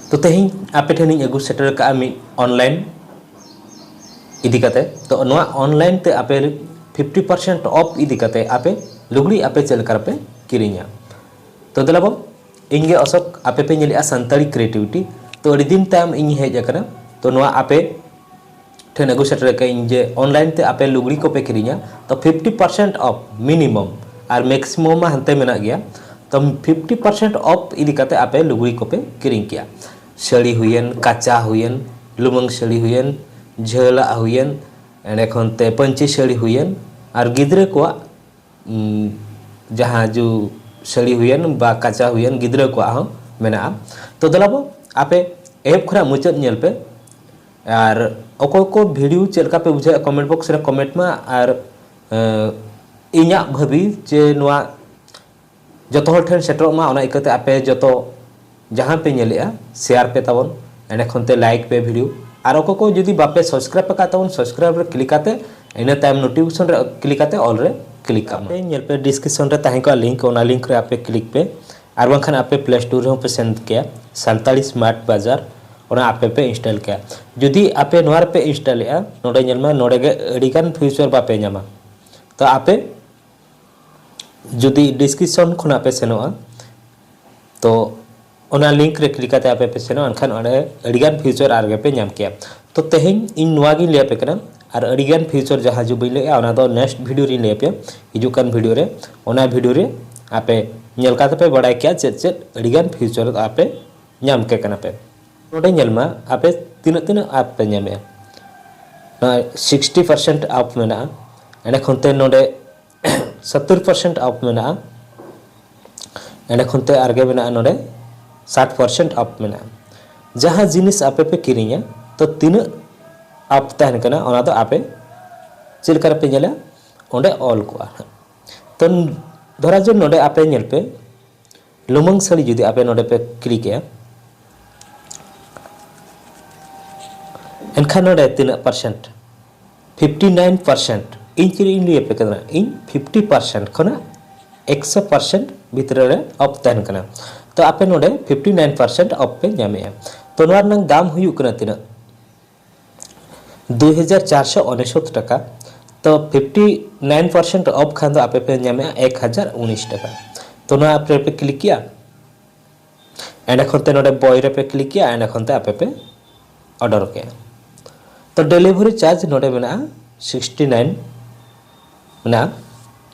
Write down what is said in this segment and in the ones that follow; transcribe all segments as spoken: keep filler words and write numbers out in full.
ᱛᱚ ᱛᱮᱦᱮᱧ ᱟᱯᱮ ᱴᱷᱮᱱᱤᱧ ᱟᱹᱜᱩ ᱥᱮᱴᱮᱨ ᱟᱠᱟᱫᱼᱟ ᱢᱤᱫ ᱚᱱᱞᱟᱭᱤᱱ ᱤᱫᱤ ᱠᱟᱛᱮ᱾ ᱛᱚ ᱱᱚᱣᱟ ᱚᱱᱞᱟᱭᱤᱱ ᱛᱮ ᱟᱯᱮ ᱯᱷᱤᱯᱴᱤ ᱯᱟᱨᱥᱮᱱᱴ ᱚᱯᱷ ᱤᱫᱤ ᱠᱟᱛᱮ ᱟᱯᱮ ᱞᱩᱜᱽᱲᱤ ᱟᱯᱮ ᱪᱮᱫ ᱞᱮᱠᱟ ᱨᱮᱯᱮ ᱠᱤᱨᱤᱧᱟ᱾ ᱛᱚ ᱫᱮᱞᱟ ᱵᱚ, ᱤᱧ ᱜᱮ ᱚᱥᱳᱠ, ᱟᱯᱮ ᱯᱮ ᱧᱮᱞᱮᱜᱼᱟ ᱥᱟᱱᱛᱟᱲᱤ ᱠᱨᱤᱭᱮᱴᱤᱵᱷᱤᱴᱤ᱾ ᱛᱚ ᱟᱹᱰᱤ ᱫᱤᱱ ᱛᱟᱭᱚᱢ ᱤᱧ ᱦᱮᱡ ᱟᱠᱟᱱᱟ᱾ ᱛᱚ ᱱᱚᱣᱟ ᱟᱯᱮ ᱴᱷᱮᱱ ᱟᱹᱜᱩ ᱥᱮᱴᱮᱨ ᱟᱠᱟᱫ ᱤᱧ ᱡᱮ ᱚᱱᱞᱟᱭᱤᱱ ᱛᱮ ᱟᱯᱮ ᱞᱩᱜᱽᱲᱤ ᱠᱚᱯᱮ ᱠᱤᱨᱤᱧᱟ, ᱛᱚ fifty percent of minimum, R maximum ᱢᱟ ᱦᱟᱱᱛᱮ ᱢᱮᱱᱟᱜ ᱜᱮᱭᱟ᱾ ᱛᱚ ᱯᱷᱤᱯᱴᱤ ᱯᱟᱨᱥᱮᱱᱴ ᱚᱯᱷ ᱤᱫᱤ ᱠᱟᱛᱮ ᱟᱯᱮ ᱞᱩᱜᱽᱲᱤ ᱠᱚᱯᱮ ᱠᱤᱨᱤᱧ ᱠᱮᱭᱟ᱾ ᱥᱟᱹᱲᱤ ᱦᱩᱭᱮᱱ, ᱠᱟᱪᱟ ᱦᱩᱭᱮᱱ, ᱞᱩᱢᱟᱹᱝ ᱥᱟᱹᱲᱤ ᱦᱩᱭᱮᱱ, ᱡᱷᱟᱹᱞᱟᱜ ᱦᱩᱭᱮᱱ, ᱮᱸᱰᱮ ᱠᱷᱚᱱ ᱛᱮ ᱯᱟᱹᱧᱪᱤ ᱥᱟᱹᱲᱤ ᱦᱩᱭᱮᱱ, ᱟᱨ ᱜᱤᱫᱽᱨᱟᱹ ᱠᱚᱣᱟᱜ ᱩᱢ, ᱡᱟᱦᱟᱸ ᱡᱩ ᱥᱟᱹᱲᱤ ᱦᱩᱭᱮᱱ ᱵᱟ ᱠᱟᱪᱟ ᱦᱩᱭᱮᱱ, ᱜᱤᱫᱽᱨᱟᱹ ᱠᱚᱣᱟᱜ ᱦᱚᱸ ᱢᱮᱱᱟᱜᱼᱟ᱾ ᱛᱚ ᱫᱮᱞᱟ ᱵᱚ, ᱟᱯᱮ ᱮᱦᱚᱵ ᱠᱷᱚᱱᱟᱜ ᱢᱩᱪᱟᱹᱫ ᱧᱮᱞ ᱯᱮ᱾ ᱟᱨ ᱚᱠᱚᱭ ᱠᱚ ᱵᱷᱤᱰᱤᱭᱳ ᱪᱮᱫ ᱞᱮᱠᱟ ᱯᱮ ᱵᱩᱡᱷᱟᱹᱣᱮᱫᱼᱟ, ᱠᱚᱢᱮᱱᱴ ᱵᱚᱠᱥ ᱨᱮ ᱠᱚᱢᱮᱱᱴ ᱢᱟ᱾ ᱟᱨ ᱮᱸ, ᱤᱧᱟᱹᱜ ᱵᱷᱟᱹᱵᱤ ᱡᱮ ᱱᱚᱣᱟ ᱡᱚᱛᱚ ᱦᱚᱲ ᱴᱷᱮᱱ ᱥᱮᱴᱮᱨᱚᱜ ᱢᱟ, ᱚᱱᱟ ᱤᱠᱟᱹᱛᱮ ᱟᱯᱮ ᱡᱚᱛᱚ ᱡᱟᱦᱟᱸ ᱯᱮ ᱧᱮᱞᱮᱜᱼᱟ, ᱥᱮᱭᱟᱨ ᱯᱮ ᱛᱟᱵᱚᱱ, ᱮᱸᱰᱮ ᱠᱷᱚᱱ ᱛᱮ ᱞᱟᱭᱤᱠ ᱯᱮ ᱵᱷᱤᱰᱤᱭᱳ᱾ ᱟᱨ ᱚᱠᱚᱭ ᱠᱚ ᱡᱩᱫᱤ ᱵᱟᱯᱮ ᱥᱟᱵᱥᱠᱨᱟᱭᱤᱵ ᱟᱠᱟᱫ ᱛᱟᱵᱚᱱ, ᱥᱟᱵᱥᱠᱨᱟᱭᱤᱵ ᱨᱮ ᱠᱞᱤᱠ ᱠᱟᱛᱮ ᱤᱱᱟᱹ ᱛᱟᱭᱚᱢ ᱱᱳᱴᱤᱯᱷᱤᱠᱮᱥᱚᱱ ᱨᱮ ᱠᱞᱤᱠ ᱠᱟᱛᱮ ᱚᱞ ᱨᱮ ᱠᱞᱤᱠ ᱠᱟᱜ ᱢᱟ᱾ ᱧᱮᱞ ᱯᱮ, ᱰᱤᱥᱠᱨᱤᱯᱥᱚᱱ ᱨᱮ ᱛᱟᱦᱮᱸ ᱠᱚᱜᱼᱟ ᱞᱤᱝᱠ, ᱚᱱᱟ ᱞᱤᱝᱠ ᱨᱮ ᱟᱯᱮ ᱠᱞᱤᱠ ᱯᱮ᱾ ᱟᱨ ᱵᱟᱝᱠᱷᱟᱱ ᱟᱯᱮ ᱯᱞᱮ ᱥᱴᱳᱨ ᱨᱮᱦᱚᱸ ᱯᱮ ᱥᱮᱱ ᱠᱮᱭᱟ, ᱥᱟᱱᱛᱟᱲᱤ ᱥᱢᱟᱨᱴ ᱵᱟᱡᱟᱨ, ᱚᱱᱟ ᱟᱯᱮ ᱯᱮ ᱤᱱᱥᱴᱚᱞ ᱠᱮᱭᱟ᱾ ᱡᱩᱫᱤ ᱟᱯᱮ ᱱᱚᱣᱟ ᱨᱮᱯᱮ ᱤᱱᱥᱴᱚᱞᱮᱜᱼᱟ, ᱱᱚᱰᱮ ᱧᱮᱞ ᱢᱟ, ᱱᱚᱰᱮ ᱜᱮ ᱟᱹᱰᱤᱜᱟᱱ ᱯᱷᱤᱪᱟᱨ ᱵᱟᱯᱮ ᱧᱟᱢᱟ᱾ ᱛᱚ ᱟᱯᱮ ᱡᱩᱫᱤ ᱰᱤᱥᱠᱨᱤᱯᱥᱚᱱ ᱠᱷᱚᱱᱟᱜ ᱯᱮ ᱥᱮᱱᱚᱜᱼᱟ, ᱛᱚ ᱚᱱᱟ ᱞᱤᱝᱠ ᱨᱮ ᱠᱞᱤᱠ ᱠᱟᱛᱮ ᱟᱯᱮ ᱯᱮ ᱥᱮᱱᱚᱜᱼᱟ, ᱮᱱᱠᱷᱟᱱ ᱚᱸᱰᱮ ᱟᱹᱰᱤᱜᱟᱱ ᱯᱷᱤᱪᱟᱨ ᱟᱨ ᱜᱮᱯᱮ ᱧᱟᱢ ᱠᱮᱭᱟ᱾ ᱛᱚ ᱛᱮᱦᱮᱧ ᱤᱧ ᱱᱚᱣᱟ ᱜᱤᱧ ᱞᱟᱹᱭ ᱟᱯᱮ ᱠᱟᱱᱟ, ᱟᱨ ᱟᱹᱰᱤᱜᱟᱱ ᱯᱷᱤᱪᱟᱨ ᱡᱟᱦᱟᱸ ᱡᱩ ᱵᱟᱹᱧ ᱞᱟᱹᱭᱮᱜᱼᱟ, ᱚᱱᱟ ᱫᱚ ᱱᱮᱠᱥᱴ ᱵᱷᱤᱰᱤᱭᱳ ᱨᱤᱧ ᱞᱟᱹᱭ ᱟᱯᱮᱭᱟ, ᱦᱤᱡᱩᱜ ᱠᱟᱱ ᱵᱷᱤᱰᱤᱭᱳ ᱨᱮ᱾ ᱚᱱᱟ ᱵᱷᱤᱰᱤᱭᱳ ᱨᱮ ᱟᱯᱮ ᱧᱮᱞ ᱠᱟᱛᱮ ᱯᱮ ᱵᱟᱲᱟᱭ ᱠᱮᱭᱟ ᱪᱮᱫ ᱪᱮᱫ ᱟᱹᱰᱤᱜᱟᱱ ᱯᱷᱤᱪᱟᱨ ᱟᱯᱮ ᱧᱟᱢ ᱠᱮ ᱠᱟᱱᱟ ᱯᱮ᱾ ᱱᱚᱰᱮ ᱧᱮᱞ ᱢᱟ, ᱟᱯᱮ ᱛᱤᱱᱟᱹᱜ ᱛᱤᱱᱟᱹᱜ ᱟᱯ ᱯᱮ ᱧᱟᱢᱮᱜᱼᱟ᱾ ᱱᱚᱣᱟ ᱥᱤᱠᱥᱴᱤ ᱯᱟᱨᱥᱮᱱᱴ ᱟᱯ ᱢᱮᱱᱟᱜᱼᱟ, ᱮᱸᱰᱮ ᱠᱷᱚᱱ ᱛᱮ ᱱᱚᱰᱮ ᱥᱚᱛᱛᱚᱨ ᱯᱟᱨᱥᱮᱱᱴ ᱟᱯ ᱢᱮᱱᱟᱜᱼᱟ, ᱮᱸᱰᱮ ᱠᱷᱚᱱ ᱛᱮ ᱟᱨᱜᱮ ᱢᱮᱱᱟᱜᱼᱟ ᱱᱚᱰᱮ ᱥᱟᱴ ᱯᱟᱨᱥᱮᱱᱴ ᱟᱯ ᱢᱮᱱᱟᱜᱼᱟ᱾ ᱡᱟᱦᱟᱸ ᱡᱤᱱᱤᱥ ᱟᱯᱮ ᱯᱮ ᱠᱤᱨᱤᱧᱟ, ᱛᱚ ᱛᱤᱱᱟᱹᱜ ᱟᱯ ᱛᱟᱦᱮᱱ ᱠᱟᱱᱟ, ᱚᱱᱟ ᱫᱚ ᱟᱯᱮ ᱪᱮᱫ ᱞᱮᱠᱟ ᱨᱮᱯᱮ ᱧᱮᱞᱟ, ᱚᱸᱰᱮ ᱚᱞ ᱠᱚᱜᱼᱟ ᱦᱟᱸᱜ᱾ ᱛᱚ ᱫᱷᱚᱨᱟ ᱡᱮ ᱱᱚᱰᱮ ᱟᱯᱮ ᱧᱮᱞ ᱯᱮ, ᱞᱩᱢᱟᱹᱝ ᱥᱟᱹᱲᱤ ᱡᱩᱫᱤ ᱟᱯᱮ ᱱᱚᱰᱮ ᱯᱮ ᱠᱞᱤᱠᱮᱜᱼᱟ, ᱮᱱᱠᱷᱟᱱ ᱱᱚᱰᱮ ᱛᱤᱱᱟᱹᱜ ᱯᱟᱨᱥᱮᱱᱴ? Fifty nine percent. ᱤᱧ ᱪᱮᱫ ᱤᱧ ᱞᱟᱹᱭ ᱟᱯᱮ ᱠᱟᱱᱟ, ᱤᱧ ᱯᱷᱤᱯᱴᱤ ᱯᱟᱨᱥᱮᱱᱴ ᱠᱷᱚᱱᱟᱜ ᱮᱠᱥᱚ ᱯᱟᱨᱥᱮᱱᱴ ᱵᱷᱤᱛᱨᱤ ᱨᱮ ᱚᱯᱷ ᱛᱟᱦᱮᱱ ᱠᱟᱱᱟ᱾ ᱛᱚ ᱟᱯᱮ ᱱᱚᱰᱮ ᱯᱷᱤᱯᱴᱤ ᱱᱟᱭᱤᱱ ᱯᱟᱨᱥᱮᱱᱴ ᱚᱯᱷ ᱯᱮ ᱧᱟᱢᱮᱜᱼᱟ᱾ ᱛᱚ ᱱᱚᱣᱟ ᱨᱮᱱᱟᱜ ᱫᱟᱢ ᱦᱩᱭᱩᱜ ᱠᱟᱱᱟ ᱛᱤᱱᱟᱹᱜ? ᱫᱩᱭ ᱦᱟᱡᱟᱨ ᱪᱟᱨᱥᱚ ᱩᱱᱤᱥᱚᱛ ᱴᱟᱠᱟ᱾ ᱛᱚ ᱯᱷᱤᱯᱴᱤ ᱱᱟᱭᱤᱱ ᱯᱟᱨᱥᱮᱱᱴ ᱚᱯᱷ ᱠᱷᱟᱱ ᱫᱚ ᱟᱯᱮ ᱯᱮ ᱧᱟᱢᱮᱜᱼᱟ ᱮᱠ ᱦᱟᱡᱟᱨ ᱩᱱᱤᱥ ᱴᱟᱠᱟ᱾ ᱛᱚ ᱱᱚᱣᱟ ᱟᱯᱮ ᱯᱮ ᱠᱞᱤᱠ ᱠᱮᱜᱼᱟ, ᱮᱸᱰᱮ ᱠᱷᱚᱱ ᱛᱮ ᱱᱚᱰᱮ ᱵᱚᱭ ᱨᱮᱯᱮ ᱠᱞᱤᱠ ᱠᱮᱜᱼᱟ, ᱮᱸᱰᱮ ᱠᱷᱚᱱ ᱛᱮ ᱟᱯᱮ ᱯᱮ ᱚᱰᱟᱨ ᱠᱮᱜᱼᱟ᱾ ᱛᱚ ᱰᱮᱞᱤᱵᱷᱟᱨᱤ ᱪᱟᱨᱡᱽ ᱱᱚᱰᱮ ᱢᱮᱱᱟᱜᱼᱟ ᱥᱤᱠᱥᱴᱤ ᱱᱟᱭᱤᱱ ᱢᱮᱱᱟᱜᱼᱟ᱾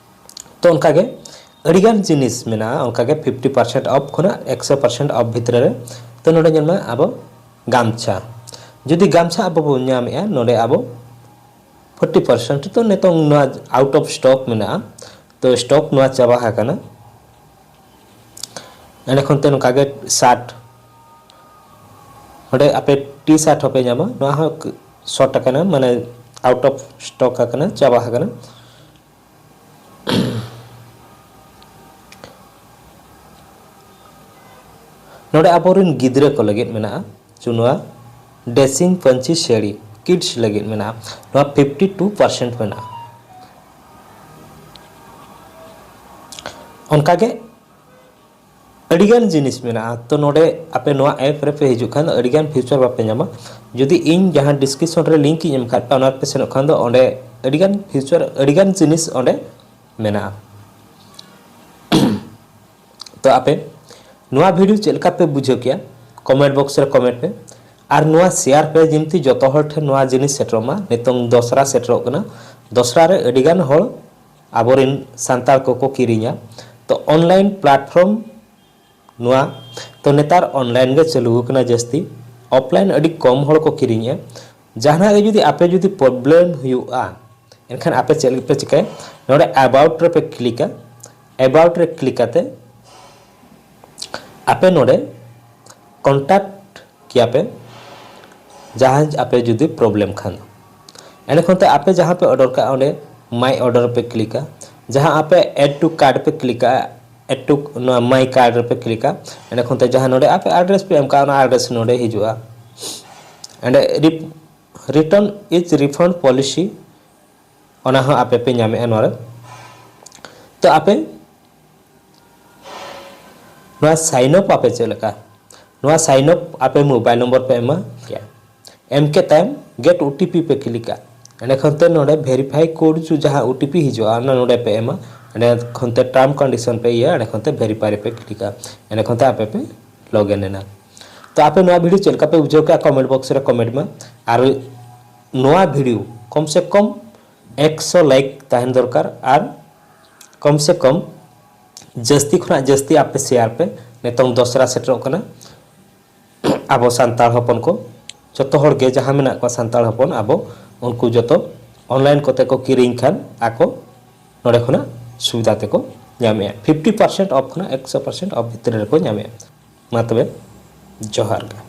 ᱛᱚ ᱚᱱᱠᱟᱜᱮ ᱟᱹᱰᱤᱜᱟᱱ ᱡᱤᱱᱤᱥ ᱢᱮᱱᱟᱜᱼᱟ, ᱚᱱᱠᱟᱜᱮ ᱯᱷᱤᱯᱴᱤ ᱯᱟᱨᱥᱮᱱᱴ ᱚᱯᱷ ᱠᱷᱚᱱᱟᱜ ᱮᱠᱥᱚ ᱯᱟᱨᱥᱮᱱᱴ ᱚᱯᱷ ᱵᱷᱤᱛᱨᱤ ᱨᱮ᱾ ᱛᱚ ᱱᱚᱰᱮ ᱧᱮᱞ ᱢᱮ ᱟᱵᱚ ᱜᱟᱢᱪᱷᱟ, ᱡᱩᱫᱤ ᱜᱟᱢᱪᱷᱟ ᱟᱵᱚ ᱵᱚᱱ ᱧᱟᱢᱮᱜᱼᱟ, ᱱᱚᱰᱮ ᱟᱵᱚ ᱯᱷᱳᱨᱴᱤ ᱯᱟᱨᱥᱮᱱᱴ, ᱛᱚ ᱱᱤᱛᱚᱝ ᱱᱚᱣᱟ ᱟᱣᱩᱴ ᱚᱯᱷ ᱥᱴᱚᱠ ᱢᱮᱱᱟᱜᱼᱟ, ᱛᱚ ᱥᱴᱚᱠ ᱱᱚᱣᱟ ᱪᱟᱵᱟ ᱟᱠᱟᱱᱟ᱾ ᱮᱸᱰᱮ ᱠᱷᱚᱱ ᱛᱮ ᱱᱚᱝᱠᱟ ᱜᱮ ᱥᱟᱨᱴ, ᱱᱚᱰᱮ ᱟᱯᱮ ᱴᱤ ᱥᱟᱨᱴ ᱦᱚᱸᱯᱮ ᱧᱟᱢᱟ, ᱱᱚᱣᱟ ᱦᱚᱸ ᱥᱚᱨᱴ ᱟᱠᱟᱱᱟ, ᱢᱟᱱᱮ ᱟᱣᱩᱴ ᱚᱯᱷ ᱥᱴᱚᱠ ᱟᱠᱟᱱᱟ, ᱪᱟᱵᱟ ᱟᱠᱟᱱᱟ᱾ ᱱᱚᱰᱮ ᱟᱵᱚᱨᱮᱱ ᱜᱤᱫᱽᱨᱟᱹ ᱠᱚ ᱞᱟᱹᱜᱤᱫ ᱢᱮᱱᱟᱜᱼᱟ ᱪᱩᱱᱣᱟ ᱰᱮᱥᱤᱝ ᱯᱟᱹᱧᱪᱤ ᱥᱟᱹᱲᱤ, ᱠᱤᱰᱥ ᱞᱟᱹᱜᱤᱫ ᱢᱮᱱᱟᱜᱼᱟ, ᱱᱚᱣᱟ ᱯᱷᱤᱯᱴᱤ ᱴᱩ ᱯᱟᱨᱥᱮᱱᱴ ᱢᱮᱱᱟᱜᱼᱟ᱾ ᱚᱱᱠᱟᱜᱮ ᱟᱹᱰᱤᱜᱟᱱ ᱡᱤᱱᱤᱥ ᱢᱮᱱᱟᱜᱼᱟ᱾ ᱛᱚ ᱱᱚᱰᱮ ᱟᱯᱮ ᱱᱚᱣᱟ ᱮᱯ ᱨᱮᱯᱮ ᱦᱤᱡᱩᱜ ᱠᱷᱟᱱ ᱫᱚ ᱟᱹᱰᱤᱜᱟᱱ ᱯᱷᱤᱪᱟᱨ ᱵᱟᱯᱮ ᱧᱟᱢᱟ᱾ ᱡᱩᱫᱤ ᱤᱧ ᱡᱟᱦᱟᱸ ᱰᱤᱥᱠᱨᱤᱯᱥᱚᱱ ᱨᱮ ᱞᱤᱝᱠ ᱤᱧ ᱮᱢ ᱠᱟᱫ ᱯᱮᱭᱟ, ᱚᱱᱟ ᱨᱮᱯᱮ ᱥᱮᱱᱚᱜ ᱠᱷᱟᱱ ᱫᱚ ᱚᱸᱰᱮ ᱟᱹᱰᱤᱜᱟᱱ ᱯᱷᱤᱪᱟᱨ, ᱟᱹᱰᱤᱜᱟᱱ ᱡᱤᱱᱤᱥ ᱚᱸᱰᱮ ᱢᱮᱱᱟᱜᱼᱟ᱾ ᱛᱚ ᱟᱯᱮ ᱱᱚᱣᱟ ᱵᱷᱤᱰᱤᱭᱳ ᱪᱮᱫ ᱞᱮᱠᱟ ᱯᱮ ᱵᱩᱡᱷᱟᱹᱣ ᱠᱮᱜᱼᱟ, ᱠᱚᱢᱮᱱᱴ ᱵᱚᱠᱥ ᱨᱮ ᱠᱚᱢᱮᱱᱴ ᱯᱮ, ᱟᱨ ᱱᱚᱣᱟ ᱥᱮᱭᱟᱨ ᱯᱮ, ᱡᱮᱢᱛᱤ ᱡᱚᱛᱚ ᱦᱚᱲ ᱴᱷᱮᱱ ᱱᱚᱣᱟ ᱡᱤᱱᱤᱥ ᱥᱮᱴᱮᱨᱚᱜ ᱢᱟ᱾ ᱱᱤᱛᱚᱝ ᱫᱚᱥᱨᱟ ᱥᱮᱴᱮᱨᱚᱜ ᱠᱟᱱᱟ, ᱫᱚᱥᱨᱟ ᱨᱮ ᱟᱹᱰᱤᱜᱟᱱ ᱦᱚᱲ ᱟᱵᱚᱨᱮᱱ ᱥᱟᱱᱛᱟᱲ ᱠᱚᱠᱚ ᱠᱤᱨᱤᱧᱟ᱾ ᱛᱚ ᱚᱱᱞᱟᱭᱤᱱ ᱯᱞᱟᱴᱯᱷᱚᱨᱢ ᱱᱚᱣᱟ, ᱛᱚ ᱱᱮᱛᱟᱨ ᱚᱱᱞᱟᱭᱤᱱ ᱜᱮ ᱪᱟᱹᱞᱩ ᱟᱠᱟᱱᱟ ᱡᱟᱹᱥᱛᱤ, ᱚᱯᱷᱞᱟᱭᱤᱱ ᱟᱹᱰᱤ ᱠᱚᱢ ᱦᱚᱲ ᱠᱚ ᱠᱤᱨᱤᱧᱮᱜᱼᱟ᱾ ᱡᱟᱦᱟᱱᱟᱜ ᱜᱮ ᱡᱩᱫᱤ ᱟᱯᱮ ᱡᱩᱫᱤ ᱯᱨᱚᱵᱞᱮᱢ ᱦᱩᱭᱩᱜᱼᱟ, ᱮᱱᱠᱷᱟᱱ ᱟᱯᱮ ᱪᱮᱫ ᱯᱮ ᱪᱤᱠᱟᱹᱭᱟ? ᱱᱚᱰᱮ ᱮᱵᱟᱣᱩᱴ ᱨᱮᱯᱮ ᱠᱞᱤᱠᱟ᱾ ᱮᱵᱟᱣᱩᱴ ᱨᱮ ᱠᱞᱤᱠ ᱠᱟᱛᱮ ᱟᱯᱮ ᱱᱚᱰᱮ ᱠᱚᱱᱴᱟᱠᱴ ᱠᱮᱭᱟ ᱯᱮ, ᱡᱟᱦᱟᱸ ᱟᱯᱮ ᱡᱩᱫᱤ ᱯᱨᱚᱵᱞᱮᱢ ᱠᱷᱟᱱ ᱫᱚ᱾ ᱮᱸᱰᱮ ᱠᱷᱚᱱ ᱛᱮ ᱟᱯᱮ ᱡᱟᱦᱟᱸ ᱯᱮ ᱚᱰᱟᱨ ᱠᱟᱜᱼᱟ, ᱚᱸᱰᱮ ᱢᱟᱭ ᱚᱰᱟᱨ ᱯᱮ ᱠᱞᱤᱠᱟ, ᱡᱟᱦᱟᱸ ᱟᱯᱮ ᱮᱰ ᱴᱩ ᱠᱟᱨᱰ ᱯᱮ ᱠᱞᱤᱠᱟ, ᱮᱰ ᱴᱩ ᱱᱚᱣᱟ ᱢᱟᱭ ᱠᱟᱨᱰ ᱨᱮᱯᱮ ᱠᱞᱤᱠᱟ᱾ ᱮᱸᱰᱮ ᱠᱷᱚᱱ ᱛᱮ ᱡᱟᱦᱟᱸ ᱱᱚᱰᱮ ᱟᱯᱮ ᱟᱰᱨᱮᱥ ᱯᱮ ᱮᱢ ᱠᱟᱜᱼᱟ, ᱚᱱᱟ ᱟᱰᱨᱮᱥ ᱱᱚᱰᱮ ᱦᱤᱡᱩᱜᱼᱟ᱾ ᱚᱸᱰᱮ ᱨᱤᱯ-, return is refund policy, ᱚᱱᱟ ᱦᱚᱸ ᱟᱯᱮ ᱯᱮ ᱧᱟᱢᱮᱜᱼᱟ ᱱᱚᱣᱟ ᱨᱮ᱾ ᱛᱚ ᱟᱯᱮ ᱱᱚᱣᱟ sign up ᱟᱯᱮ ᱪᱮᱫ ᱞᱮᱠᱟ? ᱱᱚᱣᱟ sign up ᱟᱯᱮ mobile number ᱯᱮ ᱮᱢᱟ᱾ ᱮᱢ ᱠᱮᱫ ᱛᱟᱭᱚᱢ get OTP ᱯᱮ ᱠᱞᱤᱠᱟ᱾ ᱮᱸᱰᱮ ᱠᱷᱚᱱ ᱛᱮ ᱱᱚᱰᱮ verify code ᱪᱚ ᱡᱟᱦᱟᱸ OTP ᱦᱤᱡᱩᱜᱼᱟ, ᱚᱱᱟ ᱱᱚᱰᱮ ᱯᱮ ᱮᱢᱟ᱾ ᱮᱸᱰᱮ ᱠᱷᱚᱱ ᱛᱮ term condition ᱯᱮ ᱤᱭᱟᱹ, ᱮᱸᱰᱮ ᱠᱷᱚᱱ ᱛᱮ verify ᱨᱮᱯᱮ ᱠᱞᱤᱠᱟ᱾ ᱮᱸᱰᱮ ᱠᱷᱚᱱ ᱛᱮ ᱟᱯᱮ ᱯᱮ log in ᱮᱱᱟ᱾ ᱛᱚ ᱟᱯᱮ ᱱᱚᱣᱟ video ᱪᱮᱫ ᱞᱮᱠᱟ ᱯᱮ ᱵᱩᱡᱷᱟᱹᱣ ᱠᱮᱫᱟ, comment box ᱨᱮ comment ᱢᱟ᱾ ᱟᱨ ᱱᱚᱣᱟ video ᱠᱚᱢ ᱥᱮ ᱠᱚᱢ ᱮᱠᱥᱚ like ᱛᱟᱦᱮᱱ ᱫᱚᱨᱠᱟᱨ, ᱟᱨ ᱠᱚᱢ ᱥᱮ ᱠᱚᱢ ᱡᱟᱹᱥᱛᱤ ᱠᱷᱚᱱᱟᱜ ᱡᱟᱹᱥᱛᱤ ᱟᱯᱮ share ᱯᱮ᱾ ᱱᱤᱛᱚᱝ ᱫᱚᱥᱨᱟ ᱥᱮᱴᱮᱨᱚᱜ ᱠᱟᱱᱟ᱾ ᱟᱵᱚ ᱥᱟᱱᱛᱟᱲ ᱦᱚᱯᱚᱱ ᱠᱚ ᱡᱚᱛᱚ ᱦᱚᱲ ᱜᱮ ᱡᱟᱦᱟᱸ ᱢᱮᱱᱟᱜ ᱠᱚᱣᱟ ᱥᱟᱱᱛᱟᱲ ᱦᱚᱯᱚᱱ, ᱟᱵᱚ ᱩᱱᱠᱩ ᱡᱚᱛᱚ online ᱠᱚᱛᱮ ᱠᱚ ᱠᱤᱨᱤᱧ ᱠᱷᱟᱱ ᱟᱠᱚ ᱱᱚᱰᱮ ᱠᱷᱚᱱᱟᱜ ᱥᱩᱵᱤᱫᱷᱟ ᱛᱮᱠᱚ ᱧᱟᱢᱮᱜᱼᱟ᱾ fifty percent off ᱠᱷᱚᱱᱟᱜ ᱮᱠᱥᱚ percent off ᱵᱷᱤᱛᱨᱤ ᱨᱮᱠᱚ ᱧᱟᱢᱮᱜᱼᱟ᱾ ᱢᱟ ᱛᱚᱵᱮ, ᱡᱚᱦᱟᱨ ᱜᱮ᱾